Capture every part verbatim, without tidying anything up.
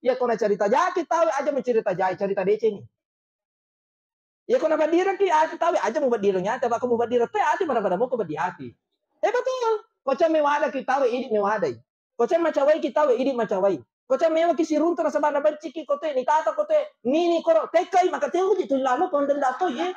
Iya ko nacarita jaki tau, aja mencerita jai, carita decengi. Iya ko nabaddiraki ati tau, aja mubaddireng ati, apa ko mubaddireng te ati, pada-pada moko baddi ati. Eh, betul. Ko cang mewadaki tau, idi mewadai. Ko cang macawaiki tau, idi macawai. Ko cang mewaki siruntu nasaba nabenciki ko te, nitata ko te, nini koro, tekkai, maka teo ji tu lalo ko ndenda to ye.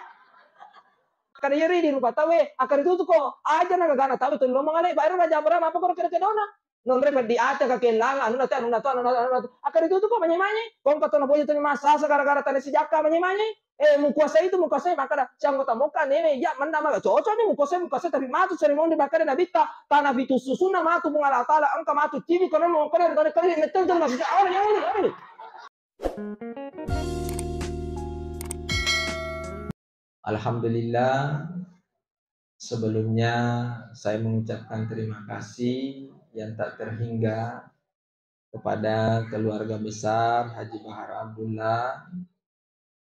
Kada yeri di rupa tau e, akari tutu ko, aja na gagana tau tu lomong ale, baru Raja Abraham apa koro kira kedona. Nonre peddi ata ka kellang, anu nate, anu nato, anu nato, anu nato. Akari tutu ko manye-manye, kongka to naboja tu ni masasa gara-gara tane sijakka manye-manye. Eh, mukuasai itu, mukuasai, makkada, sianggota mokka, nene, iya, menda maga cocok ni, mukuasai, mukuasai, tapi matu seri mondi makkada nabitta, tana pitu susunna matu Puang Allah Taala, engka matu ciwi kono mo, kono, kono, kono, metto itu masih awal yang ini, ini. Alhamdulillah, sebelumnya saya mengucapkan terima kasih yang tak terhingga kepada keluarga besar Haji Bahar Abdullah,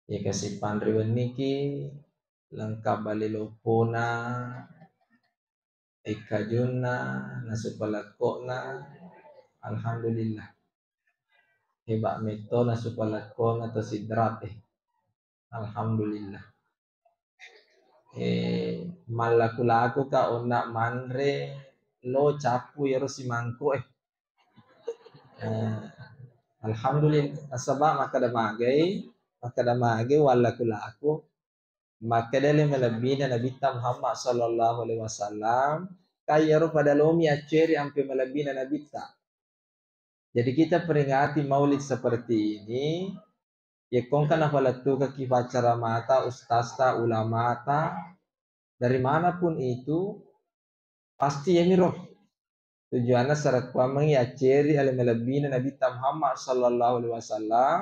iya kasi panri wenniki, lengkap bale loppona, ekkajunna, nasu palekko'na, alhamdulillah. Heba metto nasu palekko'na to Sidrap, eh. Alhamdulillah. Eh, mallaku-laku ka onna manre lo cappu yero simangko, eh. Eh, alhamdulillah, nasaba makkada magai, makkada magai wallaku-laku, makkada le malebbina Nabitta Muhammad sallallahu alaihi wasallam, kayaro pada lomi acceri ampe malebbina Nabitta. Jadi kita peringati maulid seperti ini, yekkongka napalettukaki paccaramata, ustazta, ulamata, dari manapun itu, pasti yemiro tujuanna sarekkuammengngi acceri ale malebbina Nabitta Muhammad sallallahu alaihi wasallam,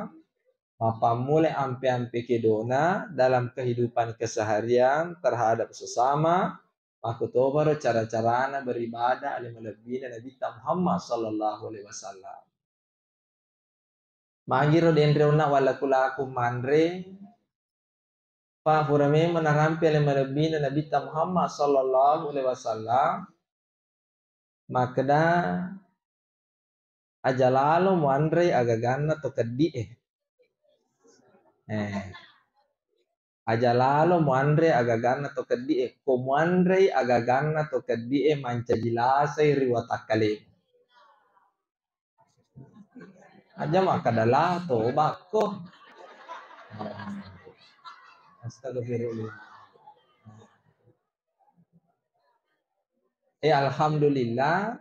mappammula ampe-ampe kedona dalam kehidupan keseharian terhadap sesama, makkutoparo cara-carana beribadah ale malebbina Nabitta Muhammad sallallahu alaihi wasallam. Magiro denre onna wallaku-laku manre, pa pura memang narampe ale malebbina Nabitta Muhammad sallallahu alaihi wasallam, makkeda, aja lalo muanrei agaganna to keddi e. Eh. Aja lalo muanre agaganna to keddi e. Ko muanrei agaganna to keddi e, mancaji lasai ri watakkalemu. Aja makkada la to bakko. Astagfirullah. Eh, alhamdulillah.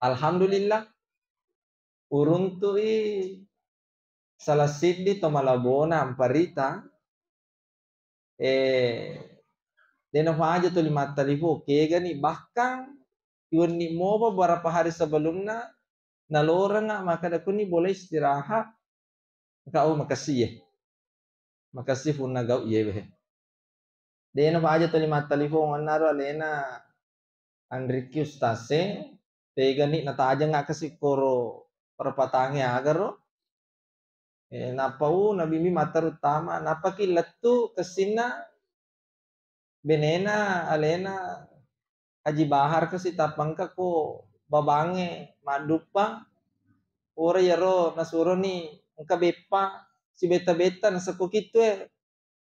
Alhamdulillah. Uruntu'i salah siddi to malabona amparita, eh, de nafaja tuli mattalifo, kegani, bahkan iwenni mopa beberapa hari sebelumna nalorenga makkada kuni boleh istirahat. Engka, oh, makasih ye. Makasih punna gau ye, weh. De nafaja tuli mattalifo, ennaro alena anrikki ustase, tegani natajengnga kasi koro perpatangnge agaro. Eh, nappa u nabimbi matteru tama, nappaki lettu kessinna benena alena Haji Bahar kasi tappa engka ko babangnge madduppa. Pura iyaro nasuroni engka beppa sibetta-betta nasakko kittue.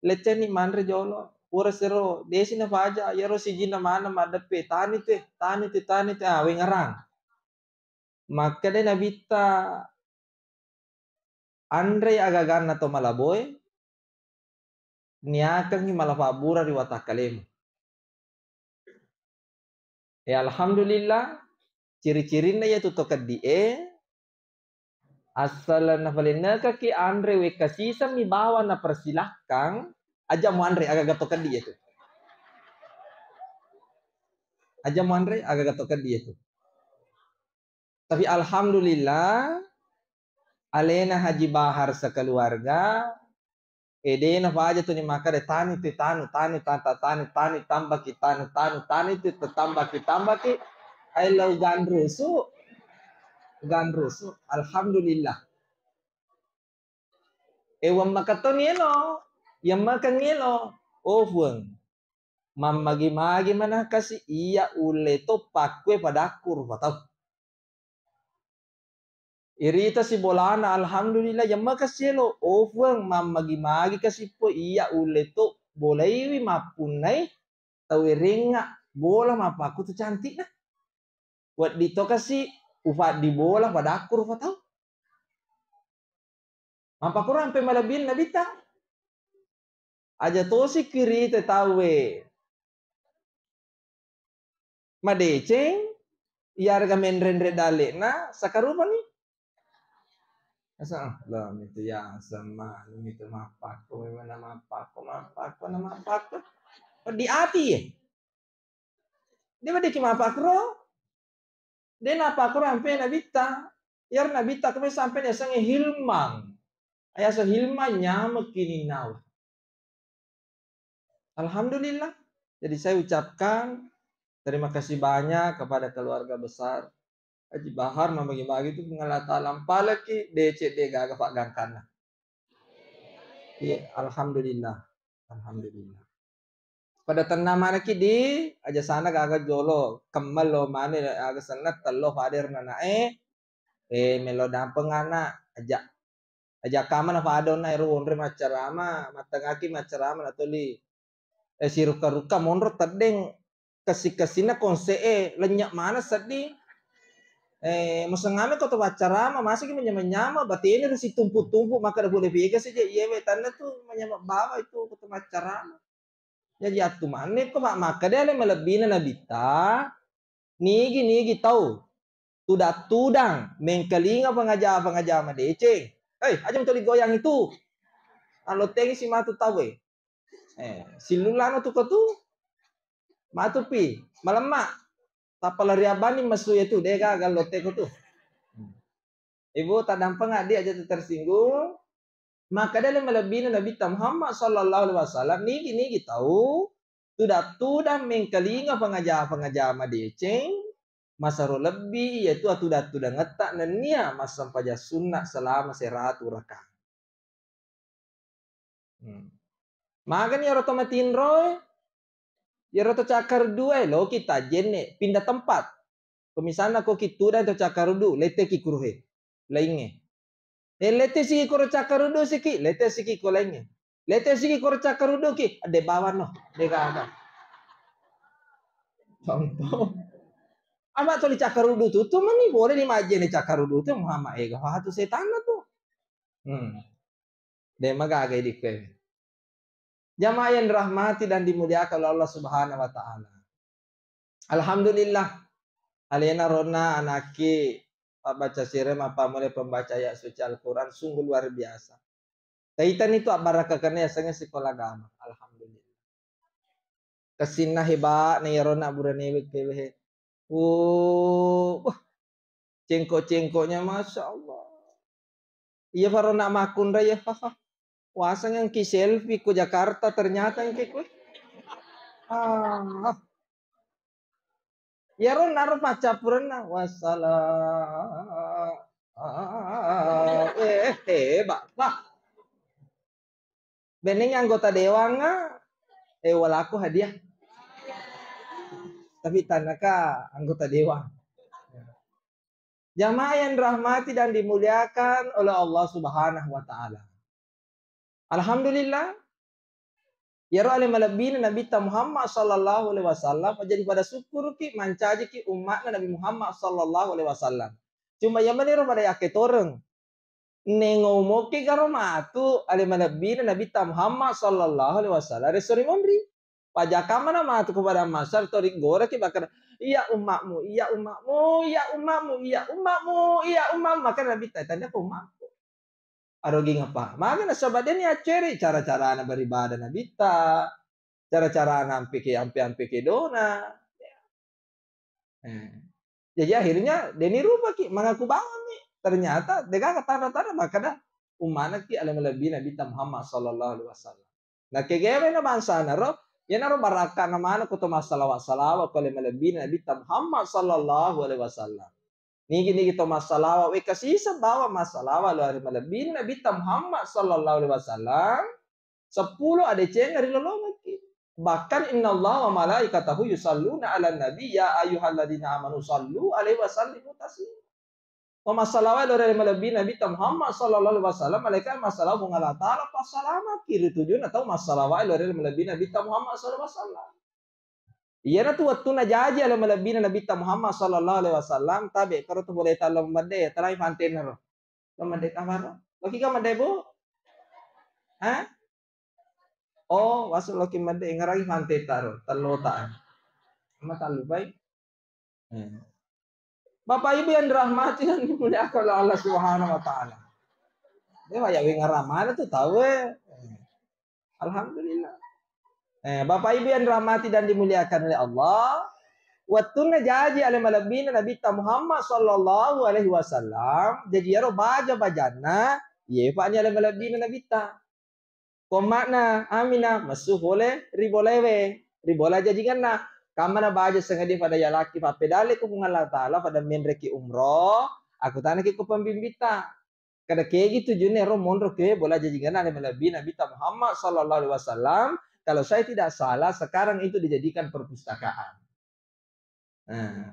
Leccenni manre jolo. Pura sero, desi nafaja, iyaro sijinna maneng maddeppe, tani tue, tani tue, tani tue, ah, wengarang. Makkeda Nabitta, anrei agaganna to malaboe, niakengngi mala pabbura ri watakkalemu. Eh, alhamdulillah, ciri-cirinna iyatu to keddi e, assaleng nafalennekaki anre wekka sisemmi bawang napersilakkang, aja muanre agaga to keddi iyatu. Aja muanre agaga to keddi iyatu. Tapi alhamdulillah, alena Haji Bahar sekeluarga, eh, de nafaja tuni makkeda tani tu tanu, tani, tanta, tani, tani, tambaki, tanu, tanu, tani tu tambaki, tambaki, ai lau ganrusu, ganrusu. Alhamdulillah. Eh, wammakatoni elo, yammakang elo, oh Puang, mammagi-magi manakasi iya ulle to pakkue padakku rupa tau. Irita si bolana, alhamdulillah, yemmeka sielo, ofeng, mammagi-magi kasi po iya ulle to, bolaiwi mappunnai tau erengnga bola mappakkutu cantikna. Wedding to kasi ufaddi bola padakku rupa tau. Mappakuro ampe malebbina Nabitta. Aja tosi kirita tauwe madeceng, iyarega menrenre dalle'na, sakarupani. Asa, lo mitu ya, sama, mitu mappakko, memang na mappakko, mappakko, na mappakko. Peddi ati ye. De' weddikki mappakro. De' nappakro ampe Nabitta. Iyaro Nabitta keme sampe yasengnge Hilman. Ayaseng Hilman nyamekki ninnawa. Alhamdulillah. Jadi saya ucapkan terima kasih banyak kepada keluarga besar Haji Bahar, mabagi-bagi tu Puang Allah Taala mpaleki, deceng de' gaga paggangkanna. Iya, alhamdulillah. Alhamdulillah. Pada tenna manekki di, aja sana gaga jolo, kemmel lo mane, aga senna tello fader nanae, eh, melo dampeng ana, aja, aja kama na fadonna ero wonre maccarama, mattengaki maccarama na toli. Eh, sirukka-rukka monro teddeng, kessi-kessinna konse'e, lennye' maneng sedding. Eh, musengame ko to maccarama, maseki menyama-nyama, batene ro situmpu-tumpu, makkeda pole pega saja, iyewe tanna tu menyama bawa itu ko to maccarama. Jaji attu manne ko, Pak, makkeda ale malebbina Nabitta, nigi-nigi tau tudang-tudang mengkalinga pengaja-pengaja madeceng. Hei, aja mentoli goyang itu. Alottengi si matu tau e. Eh, sillulano tu ko tu. Matu pi, malemma. Tappa lari abani messu e tu, de' gaga lotte ko tu. Ibu, tadampeng addi aja tu tersinggung. Makkeda ale malebbina Nabitta Muhammad sallallahu alaihi wasallam, nigi-nigi tau tudang-tudang mengkalinga pengaja-pengaja madeceng, masero lebbi, yaitu atudang-tudangetta nennia massempajang sunna selama seratu rakaat. Hmm. Magani ero to matinroe, ero to cakkarudduwe, loki tajjenne, pindah tempat. Ko misalna ko ki tudang to cakkaruddu, letteki kurohe, laingnge. Eh, lette siki koro cakkaruddu siki, lette siki ko laingnge. Lette siki koro cakkaruddu ki, de' bawano, de' gaga. Contoh. Ama toli cakkaruddu tu, tu mani boleh ni majjene cakkaruddu tu, Muhammad ega, wah, tu setanna tu. Hmm. De' magaga idi kue. Jamaah yang dirahmati dan dimuliakan oleh Allah Subhanahu wa Ta'ala. Alhamdulillah, alena ronna anakki pabbaca sireng mappamulai pembaca ayat suci Al-Quran, sungguh luar biasa. Taitani tu abbarakkakenna yasengnge sikola agama. Alhamdulillah. Kessinna hebat na iyaro na buranewe kewe he. Uh, wah, cengkok-cengkoknya, Masya Allah. Iya faro na makkunrai ya, haha. Waseng engki selfie ku Jakarta, ternyata engki ku. Ah. Iyaro naro paccappurenna. Wassalam. Ah, eh, eh, hebat. Wah. Beneng anggota dewan, eh, walaku hadiah. Tapi tanaka anggota dewan. Jamaah yang dirahmati dan dimuliakan oleh Allah Subhanahu wa Ta'ala. Alhamdulillah, iyaro ale malebbina Nabitta Muhammad sallallahu alaihi wasallam, jadi pada sukkuruki mancajiki umma'na Nabi Muhammad sallallahu alaihi wasallam. Cuma iya maniro pada yakketoreng. Nengo moki garo matu ale malebbina Nabitta Muhammad sallallahu alaihi wasallam reso ri monri. Pajakka mana matu ko padang mahsyar to riggoraki makkeda, "Iya umma'mu, iya umma'mu, iya umma'mu, iya umma'mu, iya umma'mu." Makkeda Nabitta, "Tania ko umma'ku." Aroging apa? Maga nasaba deni acceri cara-carana beribadah Nabitta, cara-carana ampeke, ampe-ampe kedona. Eh. Jadi akhirnya deni rupaki, mengaku bawang nih. Ternyata degaga tanda-tanda makkeda ummanaki ale malebbi Nabitta Muhammad sallallahu alaihi wasallam. Nah, kegewe na bangsana ro, iyanaro barakka na mana ko to massalawa-salawa ko ale malebbi Nabitta Muhammad sallallahu alaihi wasallam. Nigi-nigi to massalawa, we kasisa bawa massalawa lo ale malebbi Nabitta Muhammad sallallahu alaihi wasallam. Seppulo adecenna rilolongekki. Bahkan innallaha wa malaikatahu yusalluna 'alan nabi ya ayyuhalladzina amanu sallu alaihi wa sallimu taslima. Ko massalawae lao ri ale malebbi Nabitta Muhammad sallallahu alaihi wasallam, malaika massalawa Puang Allah Taala passalamaki ri tujunna tau massalawae lao ri ale malebbi Nabitta Muhammad sallallahu alaihi wasallam. Iyanatu wettunna jaji ale malebbina Nabitta Muhammad sallallahu alaihi wasallam, tabe karo tu boleh talo medde, terai fantenna ro. Lo medde tafaro? Lo kiga medde, Bu? Hah? Oh, wasu loki medde, ngaragi fanteta ro, tellota. Amma tallupai. Eh. Bapak Ibu yang dirahmati dan dimuliakan oleh Allah Subhanahu wa Ta'ala. Dia banyak wing ramana tuh tahu, eh. Alhamdulillah. Eh, Bapak Ibu yang dirahmati dan dimuliakan oleh Allah, wettunna jaji ale malebbina Nabitta Muhammad sallallahu alaihi wasallam, jaji iyaro baja-bajanna, iye fa'ni ale malebbina Nabitta. Ko umma'na Aminah messu pole ri bolaewe, ri bola jajingenna. Kammana baja sengadia pada yalaki fappedale ko Puang Allah Taala pada menreki umroh, aku tanaki ko pembimbitta. Kada kegi tujunna ero monro ke bola jajingenna ale malebbi Nabitta Muhammad sallallahu alaihi wasallam. Kalau saya tidak salah, sekarang itu dijadikan perpustakaan. Nah.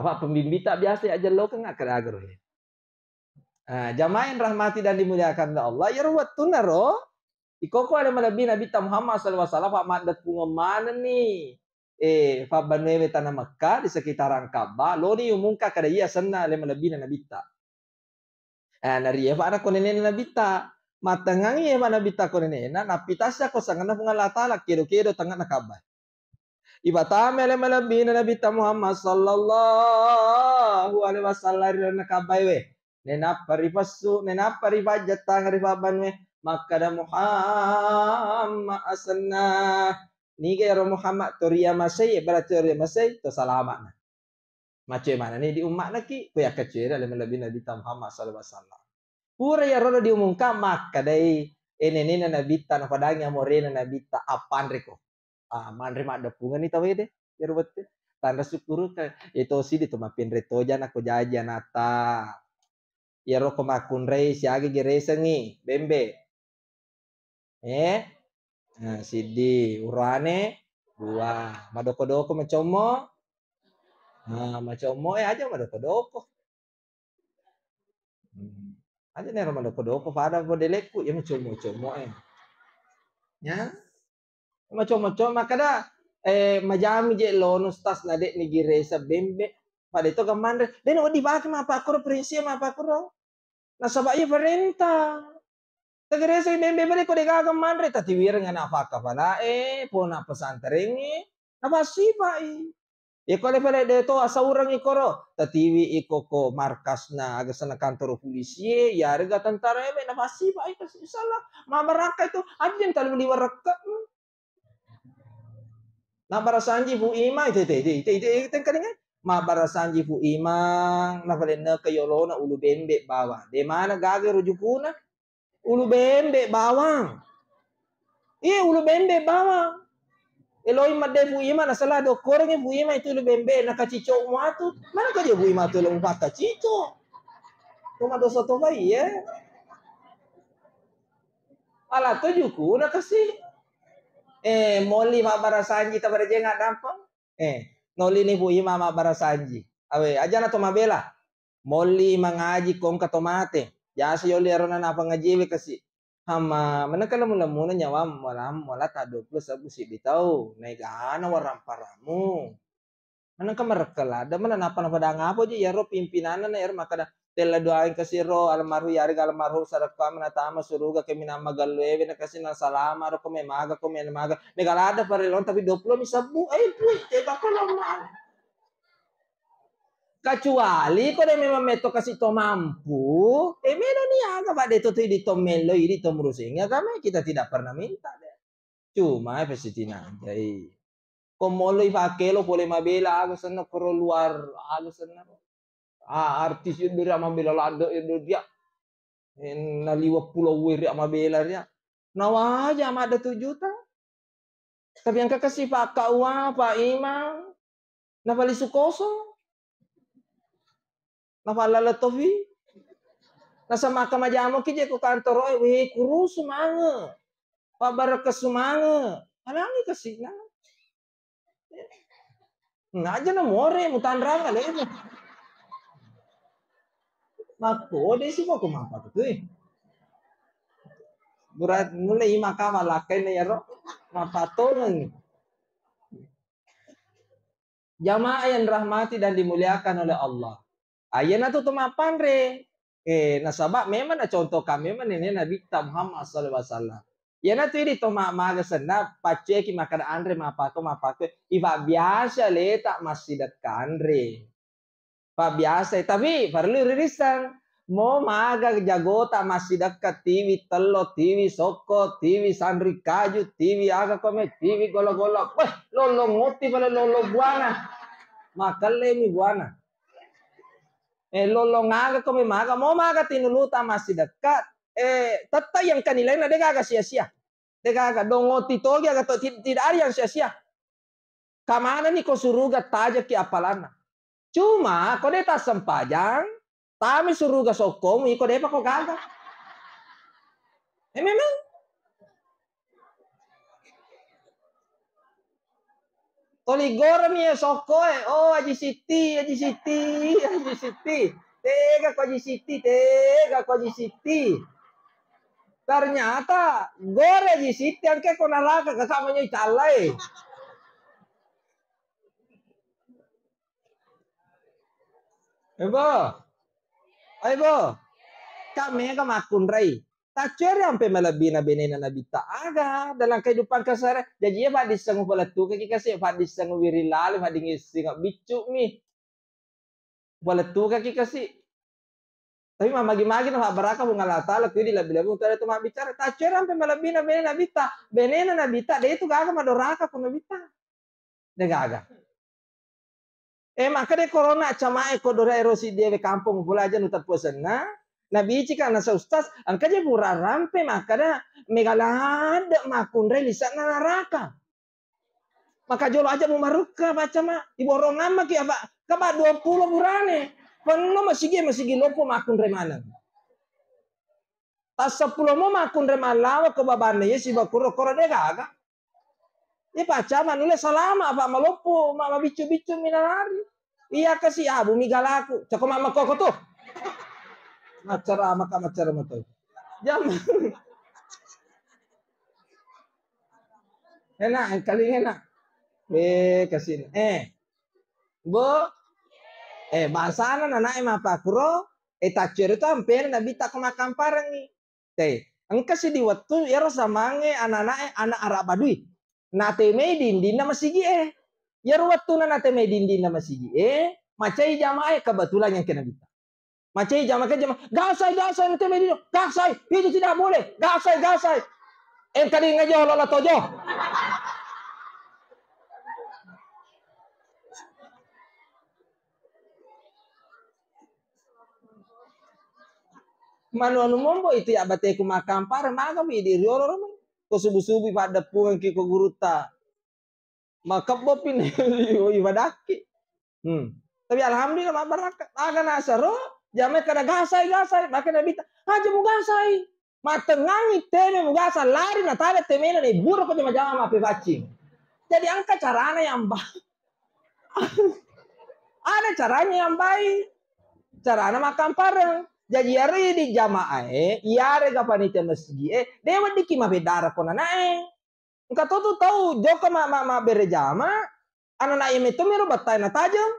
Apa pembimbita biasa ya jellokeng akkada agaro. Nah, jamaah yang rahmati dan dimuliakan oleh Allah, iyaro wettunna ro, ikoko ale malebbi Nabitta Muhammad sallallahu alaihi wasallam, fa maddeppungeng manenni, eh, fabbanuewe tana Mekka di sekitaran Ka'bah, loni umungka kada iya senna ale malebbina Nabitta. Eh, nariye fa nako nenena Nabitta. Mattengngangi ye fa Nabitta ko nenena, nappitassa ko sanganna Puang Allah Taala, kedo-kedo tengngana Ka'bah. Ibatame ale malebbina Nabitta Muhammad sallallahu alaihi wasallam ri lalenna Ka'bah we. Nenappa ripessu, nenappa ripajjattang ri fabbanue, makkada Muhammad asenna. Niga ero Muhammad, to riamasei, berarti to riamasei, to salama'na. Macoe manenni di umma'naki, ko yakkacoeri ale malebbi Nabitta Muhammad sallallahu alaihi wasallam. Pura iyaro diumungka makkadai, eh, nenena Nabitta, napadangi amorena Nabitta, appanreko. Ah, manre maddeppungengni tawede, iyaro wette. Tanra sukkuruka, eh, tosi di to mappenre toja nako jaji anatta. Iyaro ko makkunrai siaga geresengngi, bembe. Eh? Nah, siddi urane, dua. Madoko-doko macommo. Nah, macommo, eh, aja madoko-doko. Hmm. Aja nero madoko-doko, pada modelekku, ya macommo-commo, eh. Ya. Macommo-commo, makkada, eh, majami je lono stas na de' ni giresa bembe. Pada itu gamanre, de' no dipake mapakuro, prinsip mapakuro. Nasaba iya parenta. Tageresa bembe bale ko degaga manre, tatiwireng ana fakkapalae, pona pesantrengnge, napassipai. Iya ko le pale de to asaurengngi koro, tatiwi iko ko markasna, aga senna kantoro pulisie, yarega tentara eme, napassipai, insya Allah. Mabarakka itu, ajeng talu liwa rekka. Nabbarasanji Pu Imang, ite, ite, ite, ite, ite, tengkalingai. Mabbarasanji Pu Imang, nafalenneka yolona ulu bembe bawang. De mana gaga rujukuna? Ulu bembe bawang. Iya, ulu bembe bawang. Eloi madde Pu Imang, nasala dokkorengi Pu Imang itu ulu bembe, nakacico muatu. Mana kaje Pu Imang tu lo mupakkacico? Cuma dosa toba iya. Ala to juku nakasi. Eh, molli mabbarasanji tabarajeng addampeng. Eh, nolini Pu Imang mabbarasanji. Awe, ajana to mabela. Molli mangaji ko engka to mate. Jasa yolli arona napangajiwe kasi. Hama, menengka lemu-lemuna nyawa molam, mola ta dua puluh sebbu siddi tau. Naigana waramparamu. Manengka marekka ladde mana napa napadang apa je iyaro pimpinanna na iyaro makkada, tella doaeng kasiro almarhum, yarega almarhum sarekkuammi natama suruga, kaminang magello ewe na kasi na salama ro, ko memaga, ko memaga. Mega ladde parelong tapi dua puluh mi sebbu. Eh, pui, tebako lomang. Kecuali ko de memang metto kasi to mampu, eh, melo ni aga, Pak, de to, to idi to mello, idi to murusengi agama, kita tidak pernah minta deh. Cuma, eh, pesitinaja, eh. Ko mollo ifakkelo pole mabela aga senna koro luar aga senna. Ah, artis ido ria mabela ladde ido ria. Eh, naliwa pulo ria mabela ria. Nawaja madda tu juta. Tapi engka kasi pakka uwa, Pak Imang. Napalisu kosong. Napallala tofi. Nasamaka majamo ki je ko kantoro e, weh, kurusu mange. Pabbarakka sumange, alangi kasina. Naja na more mutanrang ale. Makkode si moko mappatutui. Berat nulle imaka malakkainna iyaro. Mappatongeng. Jamaah yang dirahmati dan dimuliakan oleh Allah. Ah, iyanatu to mappanre. Eh, nasaba memang nacontohkan memang nene Nabitta Muhammad sallallahu alaihi wasallam. Iyanatu idi to ma-, maga senna paccueki makkeda anre mappako, mappako. Ifa biasa leta massidekka anre. Fa biasa, tapi perlu ririsang. Mo maga jagota massidekka tiwi tello, tiwi sokko, tiwi sanri kaju, tiwi aga kome, tiwi golo-golo. Weh, lollong otti pale lollong buana. Makellemi buana. Eh, lollong aga kome maga, mo maga tinuluta massidekka, eh, tetta yang kanilaina de gaga sia-sia. De gaga, dong otti togi aga to, tid-, tidak ada yang sia-sia. Kamanani ko suruga tajaki apalanna. Cuma ko de tassempajang, tami suruga sokkomu iko depa ko gaga. Eh, memang. Toli goremi ya sokko e. Oh, Aji Sitti, Aji Sitti, Aji Sitti. Tega ko Aji Sitti, tega ko Aji Sitti. Ternyata gore Aji Sitti angke ko naraka kakak manyoi callai. Ebo. Ayo, Bo. Kak mega makkunrai. Taccueri ampe malebbina benena Nabitta aga dalam kehidupan keseharian. Jaji iya faddisseng upalettukaki kasi, faddisseng uwiring lalo, faddingisseng biccu mi. Upalettukaki kasi. Tapi mamagi-magi na fabbaraka Puang Allah Taala, kui di lebbi-lebbi untuk ada tu mabbicara. Taccueri ampe malebbina benena Nabitta. Benena Nabitta, de tu gaga madoraka ku Nabitta. De gaga. Eh, maka de corona camae ko dora ero si diewe kampung pula aja nu teppu senna. Nabi cika nasa ustaz, angka je pura rampe maka da mega ladde makkunrai lisanna naraka. Maka jolo aja mu marukka baca ma, iborong amma ki apa? Kaba dua puluh burane. Penno masigi, masigi lopo makkunrai maneng. Tas sepuluh mo makkunrai mallawa ke babanna ye si bakuro koro de gaga. Iya pacama nulle salama apa maloppo ma mabiccu-biccu minalari. Iya kasi abu mi galaku. Cako mama koko tuh. Macara maka macara mato. Jam. Enak, engkaling enak. Eh, kasih. Eh, Bo. Eh, bahasana nanae mapakuro. Eh, tacceru tu ampena Nabitta ko makkamparengngi. Te, engka siddi wettu iyaro samangnge anana'e ana' Arab Badui. Natemai dindinna masigi'e. Iyaro wettuna natemai dindinna masigi'e, macai jama'e kebetulan yang kena bita. Macai jama-, ke jama-, "Gasai, gasai, natemai dinding, gasai, itu tidak boleh, gasai, gasai." Engka dinga jolo la tojo. Manu-anu mombo itu ya bateku makkampare, maga mi di riolo romai. Ko subu-subu paddeppungengki ko gurutta. Makebbo pini ibadakki. Hmm. Tapi alhamdulillah mabbarakka. Aga nasaro, jame kada gasai, gasai, maka Nabi ta, "Aja mugasai." Mattengngangi teme mugasa lari natale temena ne buro ko jama-jama mappepaccing. Jadi engka carana yang ba-, ada caranya yang baik. Carana makkampareng. Jadi iyaro di jamaah e, iyarega panitia masjid e, de weddikki mabedara ko nanae. Engka to tu tau jokka ma-, ma-, mabbere jama, anana iya metto miro battae natajeng.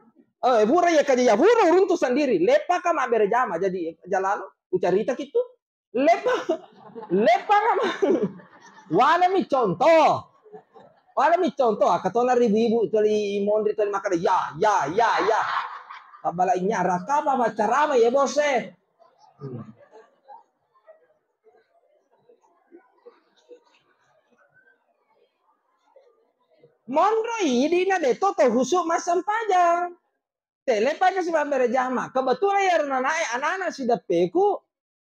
Eh, pura iya kaja iya pura uruntu sendiri. Leppaka mabbere jama, jadi jalalo ucarita kitu. Leppa, leppaka ma-, walami contoh. Walami contoh, akatona ribu-ibu toli monri toli makkada, "Ya, ya, ya, ya." Abala inya raka apa carama ya bose. Hmm. Monro idi na deto to husu massempajang. Tele pai kasi mabbere jama. Kebetulan ya nanae anana sideppeku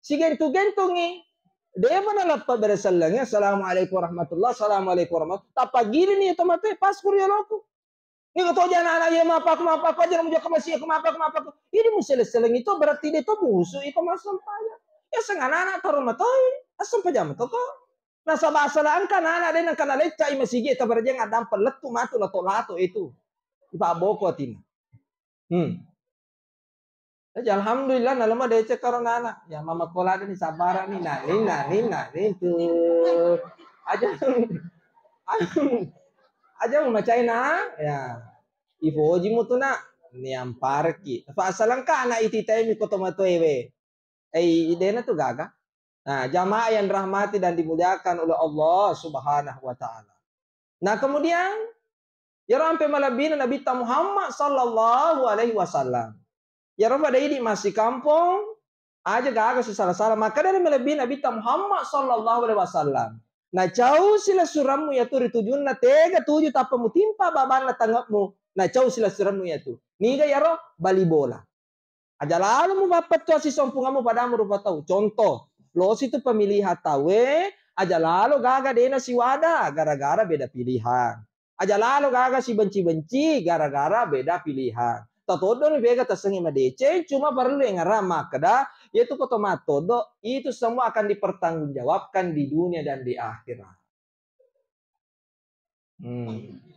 sigentu-gentungi. Depa na leppa bere sellengi, "Assalamualaikum warahmatullah, assalamualaikum warahmatullah." Tappa gilini to mate pas kuri yoloku. Niko to jana anak iya mapaku, mapaku aja mujokka masih aku mapaku, mapaku. Ini musele-seleng itu berarti dia to musuh itu massempajang. Ya seng anak-anak taro matoi, assempajang matoko. Nasaba asala engka anak-anak de nengka naleccai masigi tabarajeng addampeng lettu matu lato-lato itu. Ipa boko atina. Hmm. Jadi alhamdulillah nalama deceng karo nana. Ya mama kola ni sabarang ni nani nani nani tu. Aja aja macai na ya. Ifoji mu tu nak niamparki. Fa asalangka anak ititai mi koto matoewe. Eh, idena tu gaga. Nah, jamaah yang dirahmati dan dimuliakan oleh Allah Subhanahu wa Ta'ala. Nah, kemudian, yaro ampe malebbina Nabitta Muhammad sallallahu alaihi wasallam. Yaro pada idi masikampong, aja gaga sisala-sala. Maka dari malebbi Nabitta Muhammad sallallahu alaihi wasallam. Nacau silessurammu yatu ri tujunna tega tuju tappa mutimpa babanna tangepmu. Nacau silessurammu yatu. Niga yaro bali bola. Aja lalo mupappettu assisompungammu padamu rupa tau. Contoh, losi tu pemilihan tauwe, aja lalo gaga dena siwada gara-gara beda pilihan. Aja lalo gaga sibenci-benci gara-gara beda pilihan. Tatoddomi bega tasengi madeceng, cuma perlu engarang makkeda, yaitu koto matoddo, itu semua akan dipertanggungjawabkan di dunia dan di akhirat. Hmm.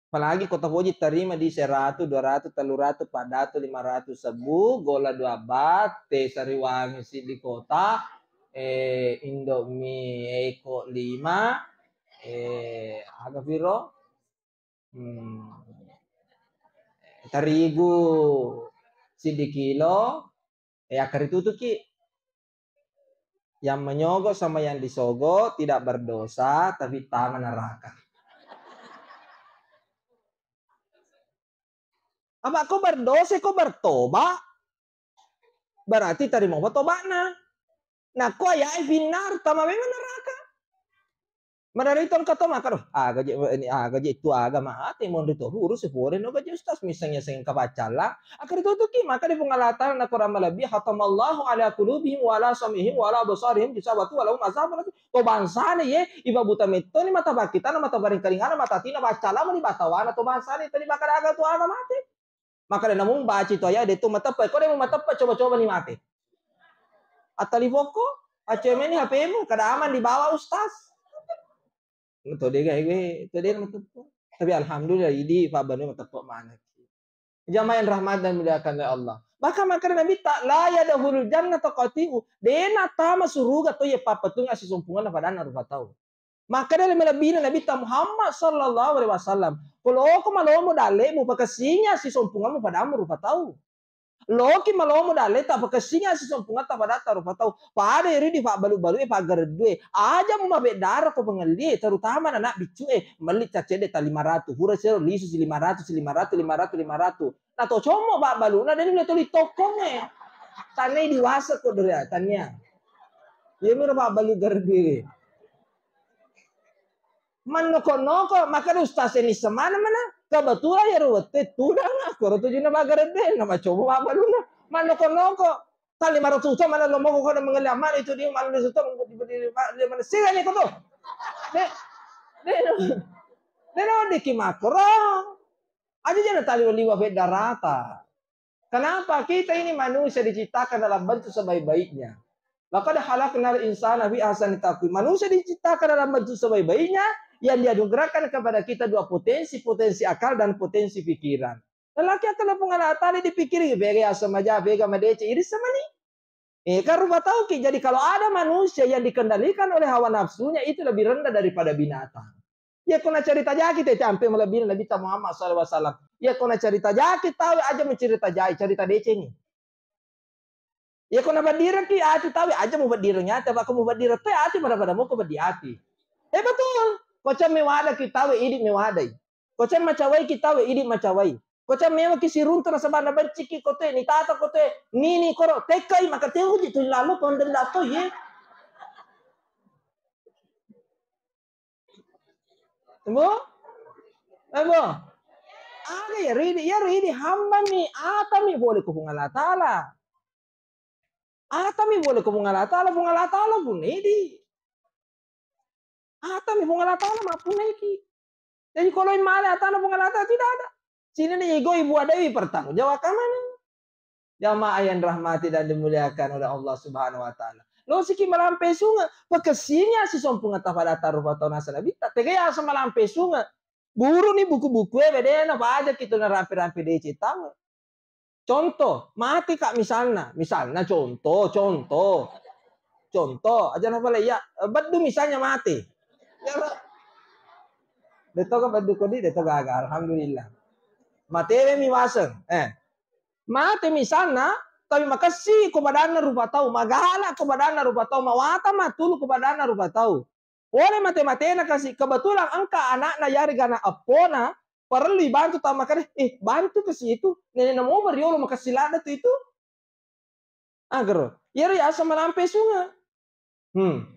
Apalagi kota Foji tarima di seratu, dua ratu, tellu ratu, empat ratu, lima ratu sebbu, gola dua batte, sariwangi siddi kota, eh, Indomie eko lima, eh, aga piro? Hmm. Tarigu siddi kilo, eh, akkaritutuki. Yang menyogo sama yang disogo tidak berdosa, tapi tama neraka. Apa ko berdosa, ko bertoba, berarti tarima tobana. Nah, ko ayai finnar, tama memang neraka. Maderri tongka to maka, "Doh, aga je, ini aga je tu aga mate monri to urus pore no gaji ustaz miseng-miseng ka pacalla." Akari to tuki maka di Puang Allah Taala na Quran malebbi, "Khatamallahu ala qulubihim wa ala sam'ihim wa ala absarihim gisawatu wa lahum azabun azim." To bangsana ye, iba buta mettoni mata bakkitana, mata baringkaringana, mata atina, baccalla mani batawana to bangsana tadi bakal aga tu aga mate. Maka de namu baci to ya, de tu mateppe, ko de mu mateppe coba-coba ni mate. Atali fokko, acemeni H P-mu, kada aman dibawa ustaz. To de gae gue, to de mateppe. Tapi alhamdulillah idi Pak Banu mateppe manaki. Jamaah yang rahmat dan dimuliakan oleh Allah. Bahkan maka Nabi tak la yadkhulul jannata qati'u. Dena tama suruga to ye papatunga sisumpungan padanna rupa tau. Maka dari melebbina Nabi ta Muhammad sallallahu alaihi wasallam. Ko loko malomo dalle mu pakessinga sisompungamu padamu rupa tau. Loki malomo dalle ta pakessinga sisompungatta padatta rupa tau. Pada iri di pabbalu-balu e paggareddue. Aja mu mabeddara ko pengelli e, terutama anak biccu e, melli caccedde ta lima ratu. Pura sero lisu si lima ratu, si lima ratu, lima ratu, lima ratu. Na to commo babbaluna deni le tuli tokkong e. Tanai diwasa ko dore tania. Iya miro pabbalu gareddue. Mannoko-noko, maka ustaz ini semana mana? Kebetulan ya ruwete tudang aku ro tujuna bagaredde, nama coba apa dulu? Mannoko-noko, tali maro tuta mana lo mau kau mengelam mana itu dia malu suta di mana sih ini kau tuh? De, de, de, de, de, ki makro. Aja jangan tali liwa beda rata. Kenapa? Kita ini manusia diciptakan dalam bentuk sebaik-baiknya. Laqad khalaqnal insana fi ahsani taqwim. Manusia diciptakan dalam bentuk sebaik-baiknya, yang dianugerahkan kepada kita dua potensi, potensi akal dan potensi pikiran. Lelaki akan Puang Allah Taala dipikiri, bega asam aja, bega madece, iri semani. Eh, kan rupa tau ki. Jadi kalau ada manusia yang dikendalikan oleh hawa nafsunya, itu lebih rendah daripada binatang. Iya ko nacarita jaki te, te ampe malebbina Nabitta Muhammad sallallahu alaihi wasallam. Iya ko nacarita jaki tau aja mencerita jai, carita decengi. Iya ko nabaddiraki ati tau aja mubaddireng ati, apa ko mubaddireng te ati pada-pada moko baddi ati. Eh betul. Ko cemme wada ki tau idi mewadai. Ko cemme macawai ki tau idi macawai. Ko cemme mewaki siruntu nasaba nabenciki kote, nitata kote, nini koro, tekai maka teuji tu lalu pondenda to ye. Embo? Embo? Aga ya ridi, ya ridi hamba mi, ata mi boleh ko Puang Allah Taala. Ata mi boleh ko Puang Allah Taala, Puang Allah Taala pun idi. Ata mi Puang Allah Taala mappunaiki. Jadi kalau male atana Puang Allah Taala tidak ada. Sini nih ego ibu ada pertanggung jawab mana? Jamaah yang dirahmati dan dimuliakan oleh Allah Subhanahu wa Ta'ala. Lo siki malampe sunge, pakessinga si sompung ata pada taruh atau nasa nabi, tak tega ya sama lampe sunge. Buru ni buku-buku e bedena, baca kita na rampe-rampe dece tahu. Contoh, mate ka misalna, misalna contoh, contoh. Contoh, aja na pale iya, beddu misalnya mate. Iya, Pak. Deto ka beddu kodi, deto gaga, alhamdulillah. Matewe mi waseng. Eh. Mate misalna, tapi makessi ko badanna rupa tau, magala ko badanna rupa tau, mawata matulu ko badanna rupa tau. Pole mate-matena kasi, kebetulan engka anakna yarega anak eppona, parellu ibantu tau makkeda, "Eh, bantu kasi itu, nenekna moba riolo makessi ladde tu itu." Agaro, iyaro yaseng malampe sunge. Hmm.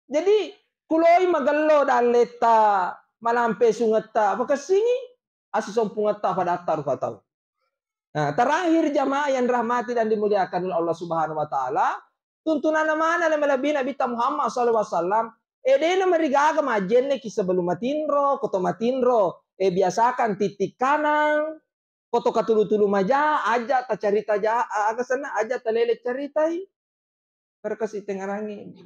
Jadi, kuloi magello dalletta malampe sungetta, pakessingi assisompungetta padatta rupa tau. Nah, terakhir jamaah yang dirahmati dan dimuliakan oleh Allah Subhanahu wa Ta'ala, tuntunanna mana le malebbi Nabitta Muhammad sallallahu alaihi wasallam, eh, dena marigaga majjenneki sebelum matinro, koto matinro, eh, biasakan titik kanang, koto katulu-tulu maja, aja tacarita ja, aga senna, aja talele caritai. Perkasi tengarangi.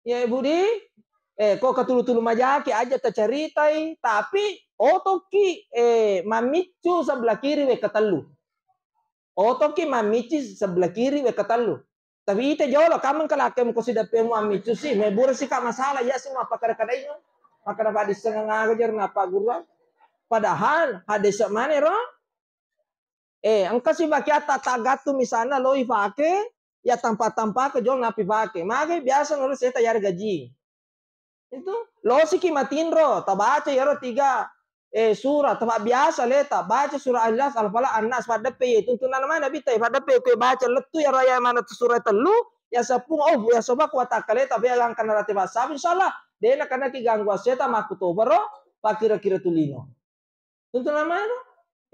Ya, Budi, eh, ko katulu-tulu majaki aja tacaritai, tapi otoki, eh, mammiccu sebelah kiri wekka tellu. Otoki mammicci sebelah kiri wekka tellu. Tapi ite jolo, kameng kalakkemu ko sideppemu mammiccu si, mebura si ka masalah, iya si mappakada-kadainga. Makkada paddissengeng aga jero nappa gurang. Padahal hadese manero, eh, engka si bakiatta taggattu misalna lo ifake, ya tampa-tampake jolo nappi fake. Mage biasa nurut seta yarega jing. Itu, losiki matinro, tabaca yaro tiga, eh, surah, taba biasa le, tabaca surah Al-Ikhlas, Al-Falaq, An-Nas, paddeppe ye, tuntunanna mana Nabitta, paddeppe kue baca lettu yaro aya mana tu surah tellu, ya seppulo, oh, ya soba kuatakkaleta, tapi agangka narate bassabu, insyaallah, dena kanaki gangguan setan makkutobaro, pakira-kira tulino. Tuntunanna mana?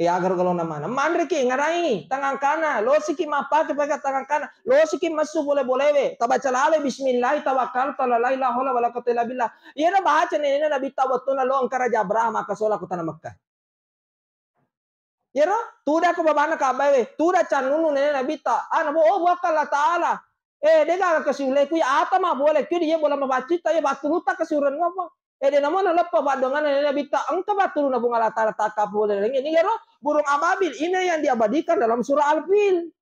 Eh, agaro galonna mana? Manreki, ngarai, tangang kana, losiki mappake pake tangang kana, losiki messu bole-bolewe, tabaca lalo bismillah, tawakkaltu ala la ilaha illa huwa, la quwwata illa billah. Iyana baca nenena Nabitta wettuna lo engka Raja Abraham makkasola ko tana Mekkah. Iyaro, tuda ko babanna Ka'bah we, tuda cannunu nenena Nabitta, ana bo, oh, buakka Allah Ta'ala. Eh, degaga kasi ulleku ya, ata ma bole ku dia bola mabaccitta ya, battulutta kasi urennu apa? Eh, de namo naleppa paddoanganna Nabitta, engka battuluna Puang Allah Ta'ala takka pole lalengnge. Ini iyaro burung ababil, ini yang diabadikan dalam surah Al-Fil.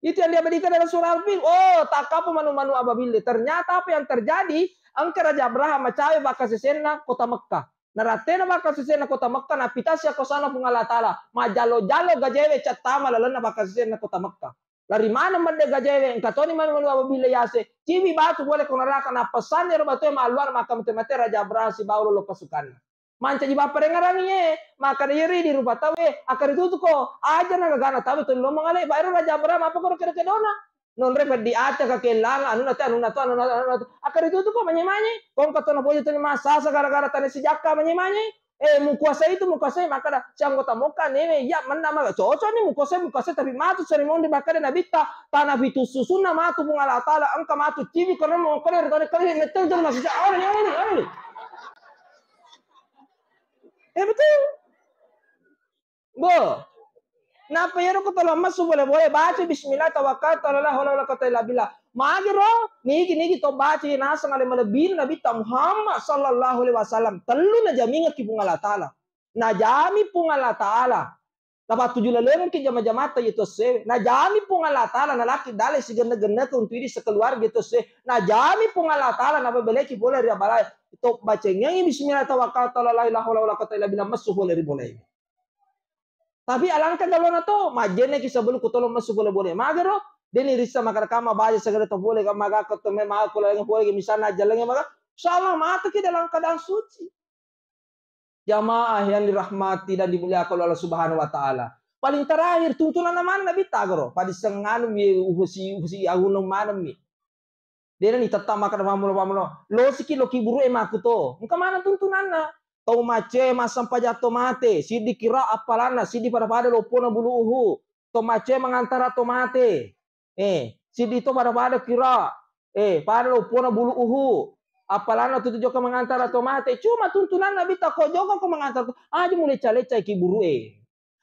Itu yang diabadikan dalam surah Al-Fil. Oh, takkapo manu-manu ababil. Ternyata apa yang terjadi? Engka Raja Abraham macawe bakkasesenna kota Mekkah. Narattena bakkasesenna kota Mekkah, napitasi akosana Puang Allah Ta'ala. Majalo-jalo gajewe cattama lalenna bakkasesenna kota Mekkah. Lari maneng medde gajewe, engka toni manu-manu ababil yase. Cibi batu pole ko neraka, napessanni ero batue malluar maka mate-mate Raja Abraham sibawa lolo pasukanna. Mancaji papparengngerangngi ye, makkeda iyeri di rupa tauwe, akkaritutuko, aja na gagana tauwe tuli lomo ngale, baero Raja Abraham, apa koro kedo-kedona? Nonre peddi aca kakellang, anunna te, anunna to, anunna to, anunna to. Akkaritutuko, manye-manye, kongka to napoji to ni massasa gara-gara tane sijakka, manye-manye. Eh, mukuasai itu, mukuasai, makkeda, si anggota mokka, newe, iya, menna maga, cocok ni, mukuasai, mukuasai, tapi matu seri mondi makkeda Nabitta, tana pitu susunna matu Puang Allah Ta'ala, engka matu cibi, karena mau kena, kena, kena, meteng, terus masih, oh, ini, ini, ini. Eh, betul. Bo. Napa iyaro ko tolo messu bole-bole baca bismillah tawakkaltu ala la haula wala quwwata illa billah. Magiro nigi-nigi to baca naseng ale malebbina Nabitta Muhammad sallallahu alaihi wasallam. Tellu najamingekki Puang Allah Ta'ala. Najami Puang Allah Ta'ala. Napattuju lalengengki jama-jamatta yetu essewe. Najami Puang Allah Ta'ala nalaki dalai sigenne-genneke untu idi sekeluarga yetu essewe. Najami Puang Allah Ta'ala nabebeleki pole ri abalae. To bacengengi bismillah tawakkaltu ala la ilaha wala quwwata illa billah messu pole ri bolaewe. Tapi alangka galona to, majjenneki sebelum kutolong messu pole bole. Magero, deni rissa makkeda kama baja segala to pole, kama gakko to me maga kulalengnge pole, misalna ajallengnge maga, insyaallah mateki dalam keadaan suci. Jamaah yang dirahmati dan dimuliakan oleh Allah Subhanahu wa Ta'ala. Paling terakhir, tuntunanna mana Nabitta garo? Padissenganu mi uhusi, uhusi, ahunung maneng mi. Dena ni tetta makkeda pammulo-pammulo. Losiki lo kiburu'e makkuto. Engka maneng tuntunanna. Tau maccoe massempajang to mate, siddi kira appalanna, siddi pada-pada loppona bulu uhu. To maccoe mangantara to mate. Eh, siddi to pada-pada kira. Eh, pada loppona bulu uhu. Appalanna tutu jokka mangantara to mate. Cuma tuntunanna Nabitta ko jokka ko mangantara to. Aja mulecca-leccai kiburu'e.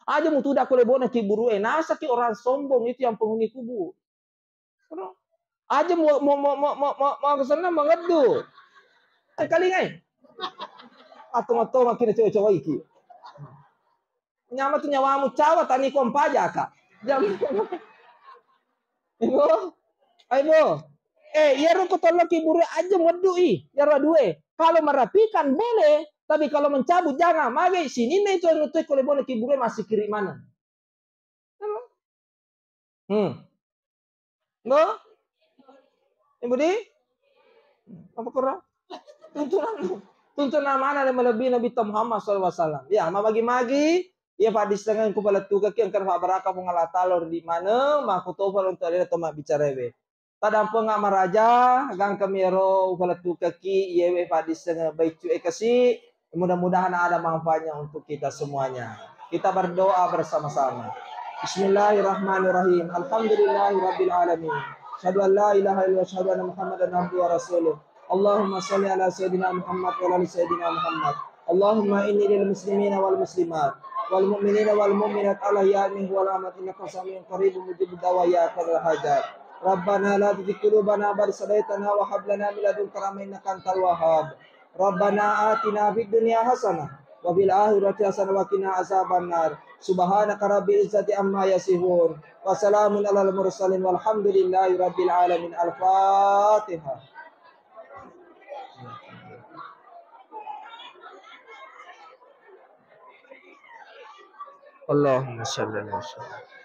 Aja mutuda ko lebona kiburu'e. Nasaki orang sombong itu yang penghuni kubur. Aja mo mo mo mo mo mo mo kesana mangeddu. Engkalingai. Atong-atong makkina cowa-cowa iki. Nyamatu nyawamu cawa, tani ko mpajaka. Jam. Ibu, aibu. Eh, iyaro ko tollo kiburu aja weddu i, iyaro due. Kalau merapikan boleh, tapi kalau mencabut jangan. Mage sininna itu anu tu ko lebone kiburu masih kiri mana. Hmm. No? Ibu di? Apa kurang? Tuntunan, tuntunan mana yang melebihi Nabi Muhammad sallallahu alaihi wasallam? Ya, mabagi-magi. Iya, Pak, di setengah ku palettukaki engka Pak baraka Puang Allah Taala di mana, mako tofa untuk ada teman bicara we. Tadampenga maraja, gangkami ero upalettukaki iyewe paddisseng baiccu e kasi. Mudah-mudahan ada manfaatnya untuk kita semuanya. Kita berdoa bersama-sama. Bismillahirrahmanirrahim. Alhamdulillahirabbil alamin. Asyhadu an la ilaha illallah, asyhadu anna Muhammadan abduhu wa rasuluh. Allahumma shalli ala sayyidina Muhammad wa ala ali sayyidina Muhammad. Allahumma inni lil muslimina wal muslimat wal mu'minina wal mu'minat al ahya'i minhum wal amwat innaka samiun qaribun mujibud da'wat ya qadal hajat. Rabbana la tuzigh qulubana ba'da idh hadaytana wa hab lana min ladunka rahmah innaka antal wahhab. Rabbana atina fid dunya hasanah wa fil akhirati hasanah wa qina azabannar. Subhanaka rabbil izzati amma yasifun. Wa salamun alal mursalin walhamdulillahi rabbil alamin. Al-Fatihah. Allahumma shalli ala Muhammad.